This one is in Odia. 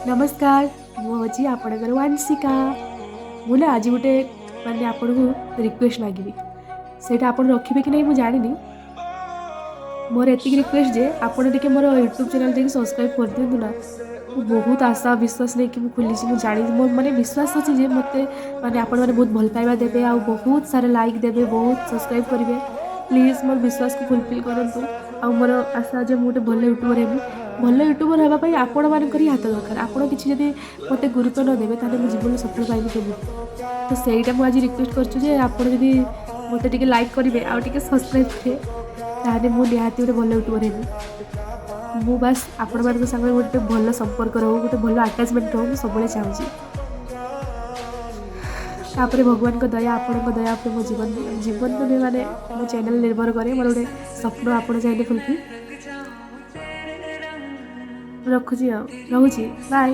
ନମସ୍କାର, ମୁଁ ହେଉଛି ଆପଣଙ୍କର ୱାଂଶିକା। ମୁଁ ନା ଆଜି ଗୋଟେ ମାନେ ଆପଣଙ୍କୁ ରିକ୍ୱେଷ୍ଟ ମାଗିବି। ସେଇଟା ଆପଣ ରଖିବେ କି ନାହିଁ ମୁଁ ଜାଣିନି। ମୋର ଏତିକି ରିକ୍ୱେଷ୍ଟ ଯେ ଆପଣ ଟିକେ ମୋର ୟୁଟ୍ୟୁବ୍ ଚ୍ୟାନେଲ୍ ଯାଇକି ସବସ୍କ୍ରାଇବ୍ କରିଦିଅନ୍ତୁ ନା। ମୁଁ ବହୁତ ଆଶା ବିଶ୍ୱାସ ନେଇକି ମୁଁ ଖୋଲିଛି। ମୁଁ ଜାଣିଛି, ମୋର ମାନେ ବିଶ୍ୱାସ ଅଛି ଯେ ମୋତେ ମାନେ ଆପଣମାନେ ବହୁତ ଭଲ ପାଇବା ଦେବେ ଆଉ ବହୁତ ସାରା ଲାଇକ୍ ଦେବେ, ବହୁତ ସବସ୍କ୍ରାଇବ୍ କରିବେ। ପ୍ଲିଜ୍ ମୋର ବିଶ୍ୱାସକୁ ଫୁଲଫିଲ୍ କରନ୍ତୁ। ଆଉ ମୋର ଆଶା ଯେ ମୁଁ ଗୋଟେ ଭଲ ୟୁଟ୍ୟୁବର୍ ହେବି। ଭଲ ୟୁଟ୍ୟୁବର୍ ହେବା ପାଇଁ ଆପଣମାନଙ୍କର ହିଁ ହାତ ଦରକାର। ଆପଣ କିଛି ଯଦି ମୋତେ ଗୁରୁତ୍ୱ ନ ଦେବେ, ତାହେଲେ ମୁଁ ଜୀବନରେ ସଫଳ ପାଇବି କେମିତି? ତ ସେଇଟା ମୁଁ ଆଜି ରିକ୍ୱେଷ୍ଟ କରୁଛି ଯେ ଆପଣ ଯଦି ମୋତେ ଟିକେ ଲାଇକ୍ କରିବେ ଆଉ ଟିକେ ସବସ୍କ୍ରାଇବ୍ କରିବେ, ତାହେଲେ ମୁଁ ନିହାତି ଗୋଟେ ଭଲ ୟୁଟ୍ୟୁବର୍ ହେବି। ମୁଁ ବାସ୍ ଆପଣମାନଙ୍କ ସାଙ୍ଗରେ ଗୋଟେ ଭଲ ସମ୍ପର୍କ ରହୁ, ଗୋଟେ ଭଲ ଆଟାଚମେଣ୍ଟ ରହୁ, ମୁଁ ସବୁବେଳେ ଚାହୁଁଛି। ତାପରେ ଭଗବାନଙ୍କ ଦୟା, ଆପଣଙ୍କ ଦୟା ଉପରେ ମୋ ଜୀବନ, ଜୀବନ ନୁହେଁ, ମାନେ ମୋ ଚ୍ୟାନେଲ୍ ନିର୍ଭର କରେ। ମୋର ଗୋଟେ ସ୍ୱପ୍ନ ଆପଣ ଚାହିଁଲେ ଫୁଲଫିଲ୍। ରଖୁଛି ଆଉ ରହୁଛି, ବାଏ।